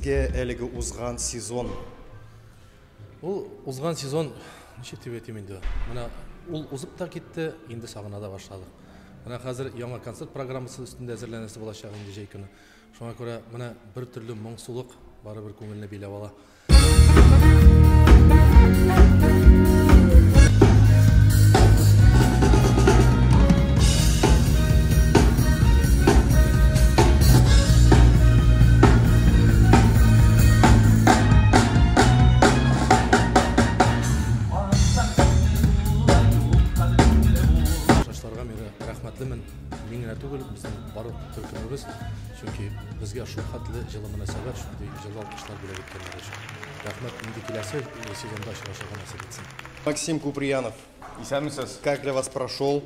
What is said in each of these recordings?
сезгә әлеге узган сезон? Ул узган сезон, ничек дип әйтим инде, менә ул узып та китте, инде сагына да башладык. Менә хәзер яңа концерт программасы өстендә әзерләнәсе булачак инде җәй көне. Шуңа күрә менә бер төрле моңсулык барыбер күңелне биләп ала. Шашларга мин рәхмәтлемен. Мин генә түгел, безнең барлык төркемебез, чөнки безгә шул хәтле җылы мөнәсәбәт, шундый җылы алкышлар бүләк иткәннәр өчен. Рәхмәт, инде киләсе сезонда очрашырга насыйп итсен. Максим Куприянов, Исәнмесез. Как для вас прошел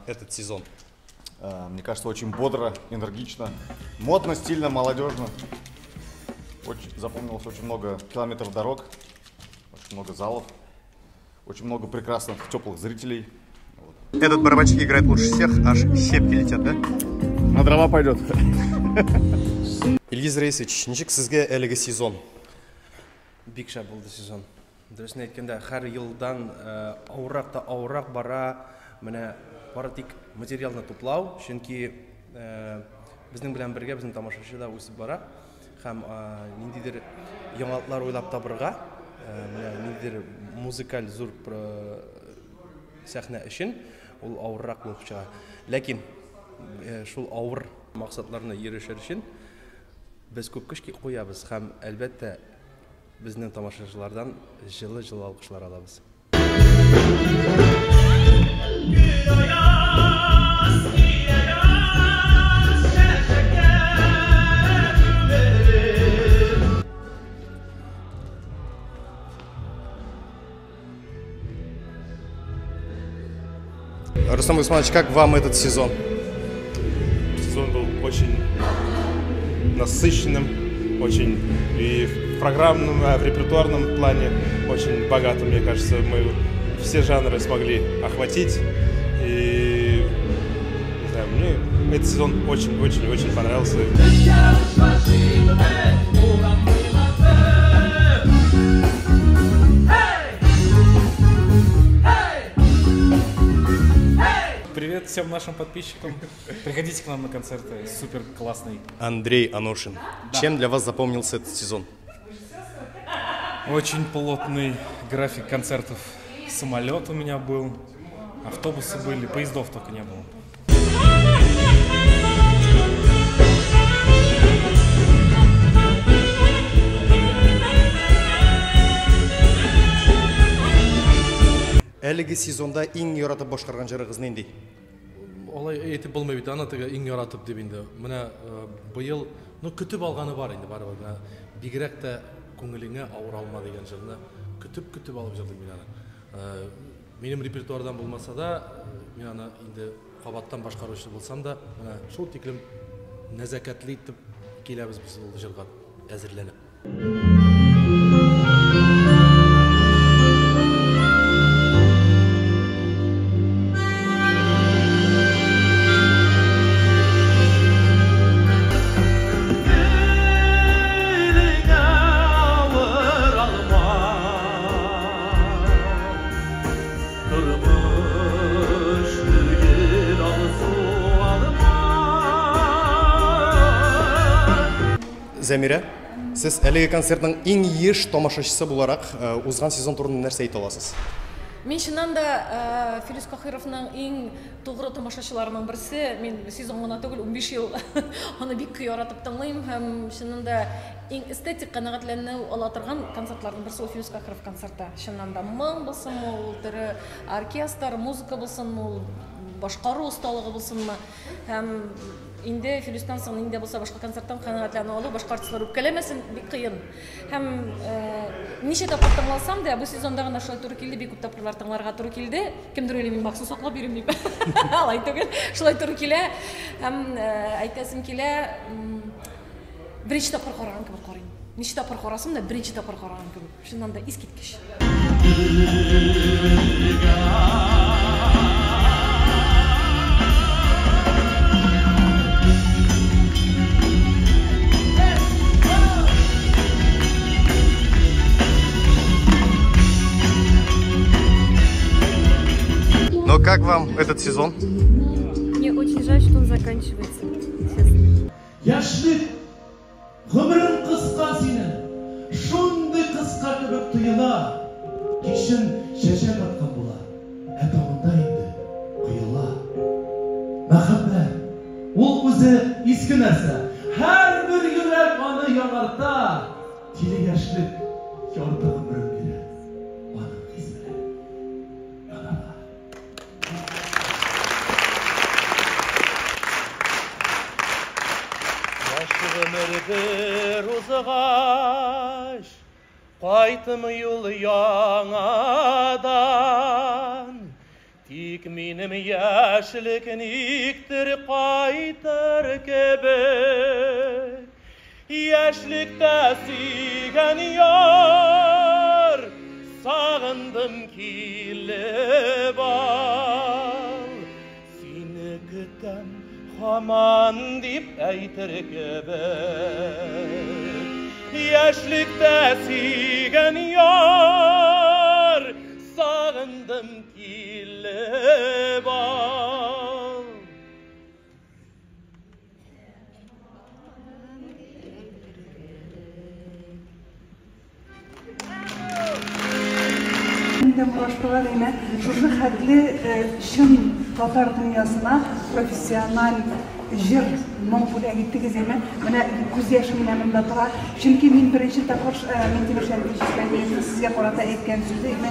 этот сезон? Мне кажется, очень бодро, энергично, модно, стильно, молодежно. Запомнилось очень много километров дорог, очень много залов, очень много прекрасных, теплых зрителей. Этот барабанщик играет лучше всех, аж щепки летят, да? На дрова пойдет. Ильгиз Рейсович, ничек сезгә әлеге сезон? Бик шәп булды сезон. Дөресен әйткәндә, һәр елдан авыррак та авыррак бара. Менә бары тик материалны туплау, чөнки безнең белән бергә безнең тамашачы да үсеп бара. Һәм ниндидер яңалыклар уйлап табырга, менә ниндидер музыкаль зур сәхнә өчен ул авыррак булып чыга. Ләкин шул авыр максатларны ирешер өчен без күп көч куябыз һәм әлбәттә безнең тамашачылардан җылы-җылы алкышлар алабыз. Рустам Усманович, как вам этот сезон? Сезон был очень насыщенным, очень и в программном, в репертуарном плане очень богатым, мне кажется, мы все жанры смогли охватить. И не знаю, мне этот сезон очень-очень-очень понравился. Привет всем нашим подписчикам. Приходите к нам на концерты, супер классный. Андрей Аношин, Да. Чем для вас запомнился этот сезон? Очень плотный график концертов. Самолет у меня был, автобусы были, поездов только не было. Әлеге сезонда иң яратып башкарган җырыгыз нинди? Алай әйтеп булмый бит, аны теге иң яратып дип инде. Менә быел, көтеп алганы бар инде, барыбер. Менә бигрәк тә күңелеңә авыр алма дигән җырны көтеп-көтеп алып җырдым мин аны. Минем репертуардан булмаса да, мин аны инде кабаттан башкаручы булсам да, менә шул тиклем нәзакәтле итеп киләбез без ул җырга әзерләнеп. Зәмирә, сез әлеге концертның иң еш тамашачысы буларак, узган сезон турында нәрсә әйтә аласыз? Мин чыннан да Филүс Каһировның иң тугры тамашачыларының берсе. Мин сезон гына түгел, 15 ел аны бик яратып тыңлыйм һәм чыннан да иң эстетик канәгатьләнү ала торган концертларның берсе ул Филүс Каһиров концерты. Чыннан да моң булсынмы, ул тере оркестр, музыка булсынмы, ул башкару осталыгы булсынмы. Һәм инде Филүстән соң инде булса башка концерттан канәгатьләнү алу, башка артистлар үпкәләмәсен, бик кыен. Һәм ничә тапкыр тыңласам да, бу сезонда гына шулай туры килде, бик күп тапкырлар тыңларга туры килде. Кемдер уйлый, мин махсус саклап йөрим дип. Алай түгел, шулай туры килә. Һәм әйтәсем килә, беренче тапкыр караган кебек карыйм. Ничә тапкыр карасам да, беренче тапкыр караган кебек. Чыннан да искиткеч. как вам этот сезон? Мне очень жаль, что он заканчивается, честно. Яшьлек, гомерең кыска синең, шундый кыска кебек тоела. Кичен чәчәк аткан була, ә таңында инде коела. Мәхәббәт, ул үзе иске нәрсә, һәрбер йөрәк аны яңарта. Тиле яшьлек ярты гомерен бирә, аның хис белән янарга. Яшь гомер бер узгач, кайтмый ул яңадан. Тик минем яшьлек никтер кайтыр кебек. Яшьлектә сөйгән яр, сагындым килеп ал. Сине көтәм һаман дип әйтер кебек. Яшьлектә сөйгән яр, сагындым килеп ал. Инде башкалар әйме, шушы хәтле чын татар дөньясына профессиональ җыр моң бүләк иттегез әйме. Менә күз яшем менә монда тора. Чөнки мин беренче тапкыр Минтимер Шәрипович сезгә карата әйткән сүзе әйме,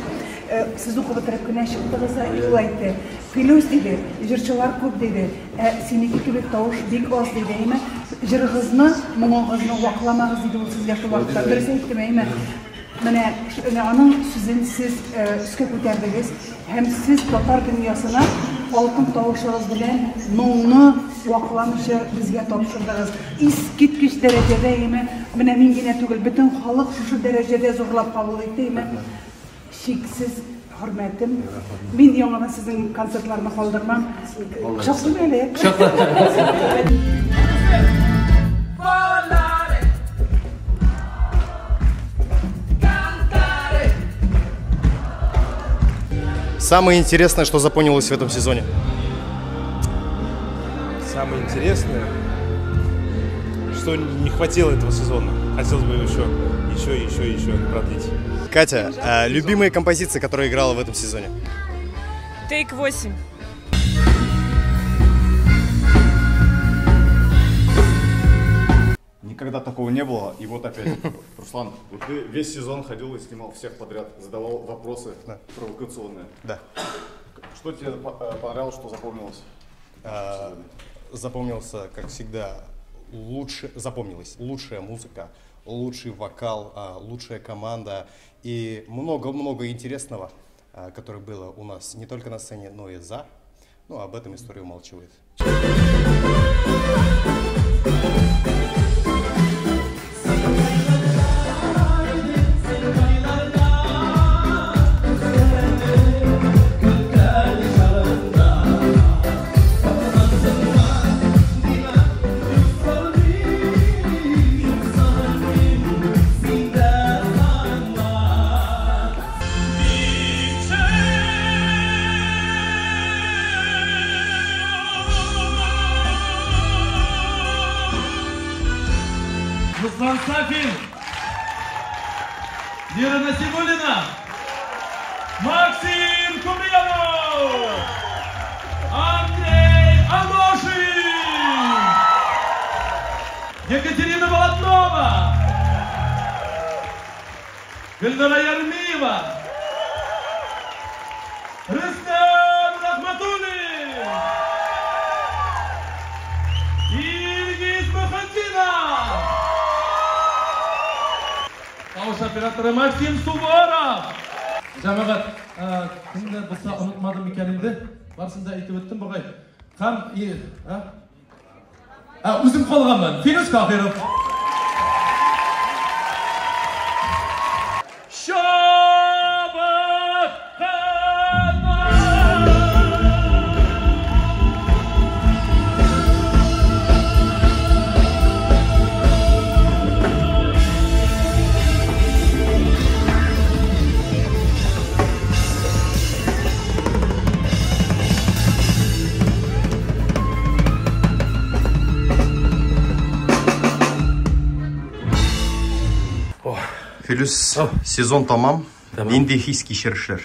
сез укып бетереп кенә чыктыгыз да, ул әйтте. Филүс диде, җырчылар күп диде, ә синеке кебек тавыш бик аз диде әйме. Җырыгызны, моңыгызны вакламагыз диде ул сезгә шул вакытта. Дөрес әйттем әйме? Менә аның сүзен сез өскә күтәрдегез һәм сез татар дөньясына алтын тавышыгыз белән моңны вакламыйча безгә тапшырдыгыз. Искиткеч дәрәҗәдә әйме, менә мин генә түгел, бөтен халык шушы дәрәҗәдә зурлап кабул итте әйме. Чиксез хөрмәтем. Мин яңадан сезнең концертларны калдырмам. Кочаклыйм әле. Самое интересное, что запомнилось в этом сезоне? Самое интересное, что не хватило этого сезона. Хотелось бы еще продлить. Катя, любимые композиции, которые играла в этом сезоне? Take 8. Никогда такого не было, и вот опять. Руслан, вот ты весь сезон ходил и снимал всех подряд, задавал вопросы, да, провокационные. Да. Что тебе понравилось, что запомнилось? Запомнился, как всегда, запомнилась лучшая музыка, лучший вокал, лучшая команда и много-много интересного, которое было у нас не только на сцене, но и за. Ну, об этом история умалчивает. Руслан Сафин, Лера Насибуллина, Максим Куприянов, Андрей Аношин, Екатерина Волотнова, Гульнара Ярмиева, Рустам Рахматуллин, Ильгиз Мухатдинов. Тавыш операторы Максим Суворов. Җәмәгать, кемдә булса онытмадым икән инде. Барысын да әйтеп үттем бугай. Һәм үзем калганмын. Филүс Каһиров. Филүс, сезон тамам. Нинди хис-кичерешләр?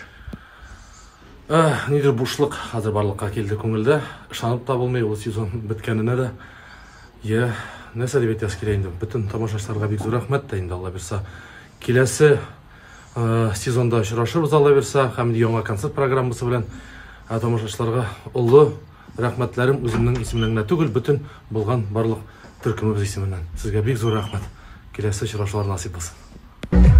Нидер бушлык хәзер барлыкка килде күңелдә. Ышанып та булмый ул сезон беткәненә дә. Йә, нәрсә дип әйтәсе килә инде. Бөтен тамашачыларга бик зур рәхмәт тә инде, Алла бирса. Киләсе сезонда очрашырбыз, Алла бирса, һәм яңа концерт программасы белән. Ә тамашачыларга олы рәхмәтләрем үземнең исемнән генә түгел, бөтен булган барлык төркемебез исеменнән. Сезгә бик зур рәхмәт. Киләсе очрашулар насыйп булсын.